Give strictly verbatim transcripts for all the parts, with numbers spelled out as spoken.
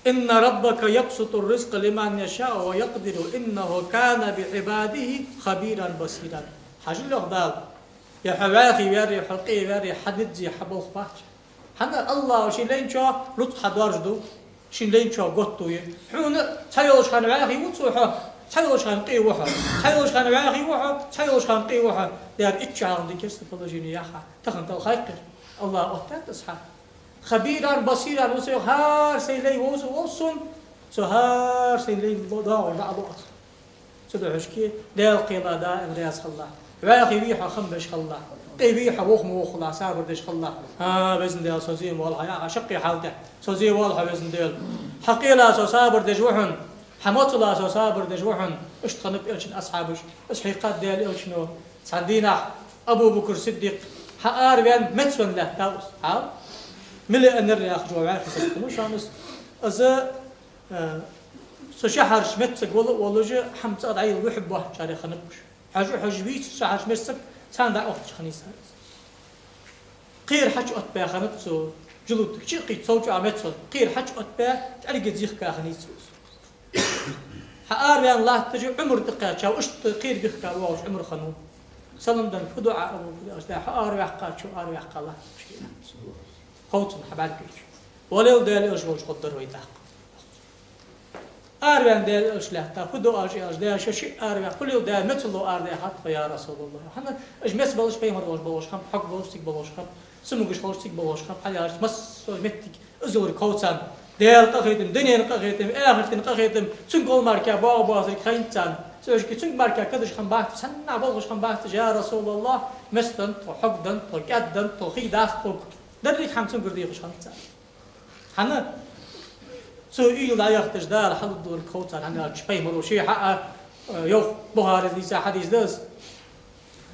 إن ربك يبسط الرزق لمن يشاء ويقدر إنه كان بعباده خبيرا بصيرا. Хьажал, йоах Дала, е хьо вӀаьхий ваьрий, хьо къе ваьрий, хьа низ, хьа болх бац. ХӀана? АллахӀа ший лайначоа рузкъ хьадоаржаду, ший лайначоа готта ва. Хьона цхьайолча хана вӀаьхий ва цо хьо, цхьайолча хана къе ва хьо, цхьайолча хана вӀаьхий ва хьо, цхьайолча хана къе ва хьо. Дера итт шу хьалха дикарца положени яха, тахан тӀалхайкхир. АллахӀа оттадаьд из хьа. خبيرا بصيرا ва со, йоах, хӀара сай лай вовза волва сона, цо хӀара сай лай доагӀар дӀа а лу аз. Цудухьа шки Даьла кхела даим раьза хилалахь. ВӀаьхий вий хьо, хам беш хилалахь. Къе вий хьо, вох ма воххалахь, сабар деш хилалахь. ХӀа, Везан Даьла, со зе ма валахь, яха шаккхе хьал тӀа. Со зе валахь, Везан Даьла. Хьа кхела со сабар деш ва хьона. Хьа моцала со сабар деш ва хьона. Иштта хиннаб Элчан асхьабаш. Из хьийхад Даьла Элчано. Цхьан дийнахьа Абу Бакр Сиддикъ хьаараваьнна мецвенна лаьттав из. Хьал? Миллионер яхаш вола вӀаьхий саг хиннав шоана из. Из, э, цу шахьарча меттаца вала а волаш, хӀама цӀагӀа дӀаяла вихьа боацачарех хиннаб уж. Хьожаш, хьожаш вийцар шахьарча меттаца, царна дӀаотташ хиннай цар из. Кхера хьачуоттабаь хиннаб цо, жулуттаг чу а кхийтта, сов чу а мецвенна, кхера хьачуоттабаь, тӀерга зихка хиннай цо из. Хьаараваьнна латташ Ӏумар тӀакхаьчав, иштта кхера бихка воагӀаш Ӏумар хиннав. Салам денна, фу ду Ӏа, Абу Бакр, аьлча, да, хьо араваьккхача, араваьккха латташ. Ховцам хьа бӀаргашка. Валел, Даьла Элча волча гӀоргдар вай тӀаккха. Араваьнна Даьла Элча лаьтта, фу ду аьлча, аьлча, да, шо шиъ араваьккха, хулил да, мецвало арадаьхад тхо, я РасулаллахӀ. ХӀана, уж меца болаш пайхамар волаш болаш хиннаб, хьога болаш цига болаш хиннаб, цамогаш хилаш цига болаш хиннаб, хьаяьлча, массо а моттиг из йолга ховцарна. Даьла къахетам, дунен къахетам, ахартан къахетам, цунга гӀолла мара боагӀа боацарг хайнад царна. Цу шки цунга мара кадаш хиннабац, санна болхаш хиннабац, я РасулаллахӀ, меца деннад тхо, хьога деннад тхо, кӀаьда деннад тхо, хий дац тхога. Деррига хӀама цунгара дехаш хиннад царна. ХӀана? Цо уйла дӀаяхийташ Дала хьалургдолга хов царна, хӀана аьлча пайхамаро ше хьа а, э, йоах, Бухарес дийца хьадис да из: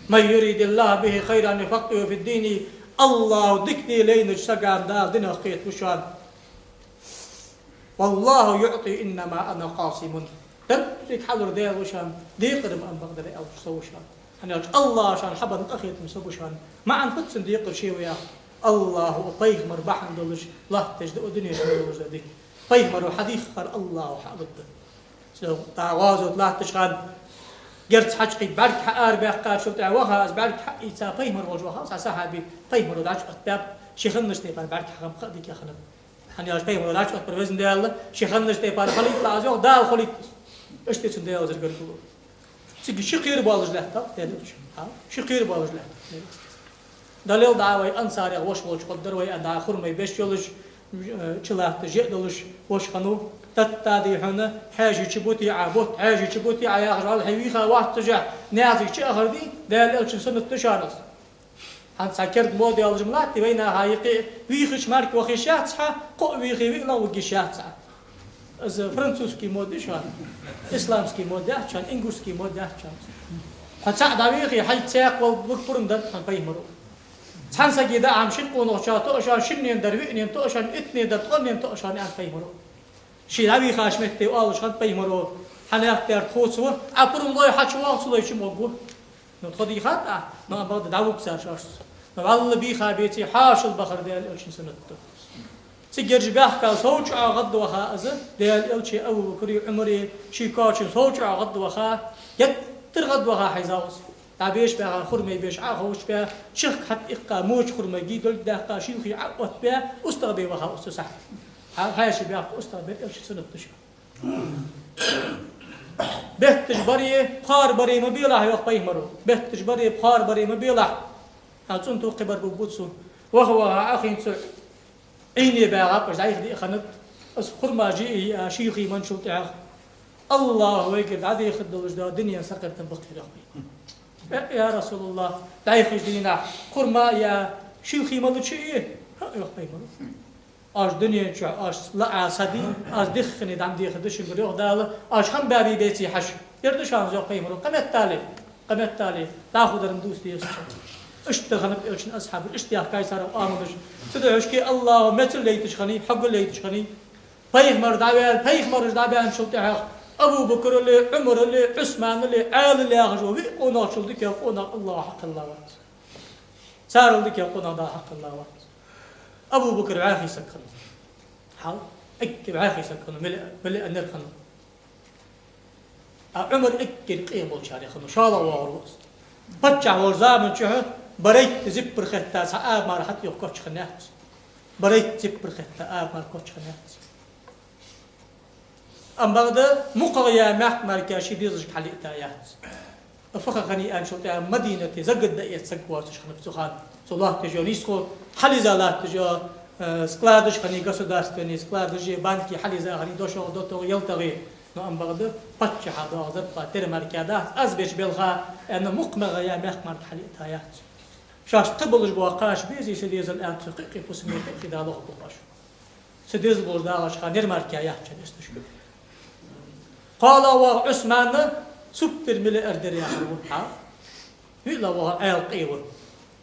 «من يرد الله به خيرا يفقهه في الدين». АллахӀа дика де лайнача сагана Дала динах кхетабу шоана. «والله يعطي إنما أنا قاسم». Деррига хьалур Даьла ва шоана, декхар ма ам бакъдар аьлча со ва шоана. ХӀана аьлча АллахӀа шоана хьабенна къахетам со ба шоана. МаӀан фуд цун декхар ше ва яхар? АллахӀа пайхамар бахьан долаш латташ да укх дунен чу мел долаш да дика. Пайхамаро хьадийхар АллахӀа хьалургда. Цу дӀа гӀазот латтача хана герз хьачукхийтта бӀарг хьаарабаьккхачул тӀехьа ваха, из бӀарг хьаийца пайхамар волча ваха цхьа сахьаби, пайхамаро дӀачуоттабаьб, ше хиннача тайпара бӀарг хьахиннаб, кхы а дика хиннаб. ХӀана аьлча пайхамаро дӀачуоттабар Везан Даьла, ше хиннача тайпара хилийта ала аз, йоах, Дала хилийта. Иштта цунна Даьла озар гаргало. Цига ши кхера болаш лаьттав Даьла Элча. Хьа? Ши кхера болаш лаьттав Даьла Элча. Далил да вай ансарех воша волча гӀоргдар вай, а да хурмай беш йолаш, э, чулатта жеъ долаш воша хиннав. Татта дий хьона, хьаьжий чу бутий Ӏа, бутт хьаьжий чу бутий Ӏа яхаш валла хье вийха вац цу жахь, наьсарга чу ахар дий, Даьла Элчан суннат да шоана из. ХӀанз цхьа керда мода йолаш ма латт вайнаха юкъе, вийхача мара ваха йиш яц хьа, кхоъ вийхе виълагӀа вуга йиш яц хьа. Из французский мода я шоана, исламский мода яц шоана, ингушский мода яц шоана. Хьо цхьаъ дӀавийхе, хьайца цхьаькха вала вуга пурам дарг хьона пайхамаро. Цхьан сага даа хӀама шин къонахчоа тоъаш, шиннена дар виънена тоъаш, иттанена дар ткъаннена тоъаш, аьннад пайхамаро. Ше дӀавийхача метте оалаш хиннад пайхамаро: хьа наьха тӀера тхоца ва, Ӏа пурам лой, хьачу воагӀа, цу лой чу ма гӀоргва. Ну, тхо дийхад Ӏа, ну, а бакъда дӀавуг цар шоашца. Ну, валла бийха беций, хьоашал бахар Даьла Элчан суннат да. Цига ераш баьхка сов чу гӀадваха из, Даьла Элчеи Абу Бакри Ӏумари ший кочан сов чу гӀадваха, геттара гӀадваха хьийзав из. ДӀабеш баьха хурмай беш Ӏа а ховш баь, чехка хьатӀаиккха, моча хурмай гий долга даьккха, ший юхе Ӏа а оттабаь, устагӀа бе ваха из цу сахьте. Хьа-, хьаьша баьхка устагӀа бер Элчан суннат да шоана. Бетташ баре, пхоарабаре ма белахь, йоах пайхамаро. Бетташ баре, пхоарабаре ма белахь. Хьа цӀун тоххе бар буббуцу. Ваха-ваха Ӏохайна цу Ӏийне баьгӀаб, аш дӀайха диъ хиннад. Аз хурма жиъ а шийхий манчул тӀехьа. АллахӀа вайгара дӀадехар долаш да дунен сакъердам баккхир, йоах пайхамаро. Э, я РасулаллахӀ, дӀайхача дийнахьа хурма а яь шийхий малача а? ХӀаъ, йоах пайхамаро. Аз дунен чу аз лаа са дий, аз диххане дӀа ма дехар да шугара, йоах Дала, аз хам баьбий беций хьажа. Ер да шоана из, йоах пайхамаро, кхаметтале, кхаметтале, дӀахо дар ма дувца деза шоана. Иштта хиннаб Элчан асхьабаш, иштта яхкай цар оамалаш. Цудухьа шки АллахӀа мецал лайташ хиннай, хьогал лайташ хиннай. Пайхамар дӀаваьнна, пайхамараш дӀабаьнначул тӀехьагӀа Абу Бакрали, Ӏумарали, Ӏусманали, Ӏаьлали яхаш вола виъ къонахчул дикагӀа къонах АллахӀа хьакхелла вац. Царел дикагӀа къонах Дала хьакхелла вац. Абу Бакр вӀаьхий саг хиннав. Хьал? Эггара вӀаьхий саг хиннав, милли-, миллионер хиннав. А Ӏумар эггара къе болчарех хиннав, шоллагӀа воагӀар ва из. Паччахь волча заман чухь барайтта зиппар хетта цхьа аба мара хьатӀаювха кочча хиннаяц. Барайтта зиппар хетта аба мара кочча хиннаяц. Амма бакъда мукъагӀа яь мехка мара ший дезалашка хьалъийтаяц. Фу ха хиннай аьнначул тӀехьагӀа Мадинате закат дӀаэца саг воацаш хиннав цу хана. Цо латташ йола нийсхо, хьалъийца латташ йола, э, складаш хиннай, государственный складаш, банки хьалъийца хиннай, дошогӀа, дотагӀа, ялтагӀа. Но амма бакъда паччахьа доагӀа зарплата тера мара дац, аз беча белха, аьнна, мукъагӀа яь мехка мара хьалъийтаяц. Шоашта кхы болаш бола кхаш безий са дезал аьнна, цу кхы-кхы фусаме кхы-кхы далох бу кхаш. Са дезал болаш дагӀаш хиннар мара яьча эсташ хул. КхоалагӀа воагӀа Ӏусман супермиллиардер яхар ва хьа. ВиълагӀа воагӀа Ӏаьлий къе ва.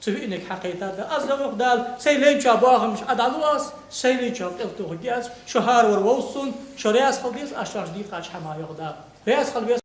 Цу виънега хьакхайкад: аз дагӀох Дала, сай лайначоа бахамаш Ӏа дӀалу аз, сай лайначоа къел тохаргья аз, шо хӀаравар вовз сона, шо раьза хила деза аз шоашта дийкъача хӀамах, йоах Дала. Раьза хила веза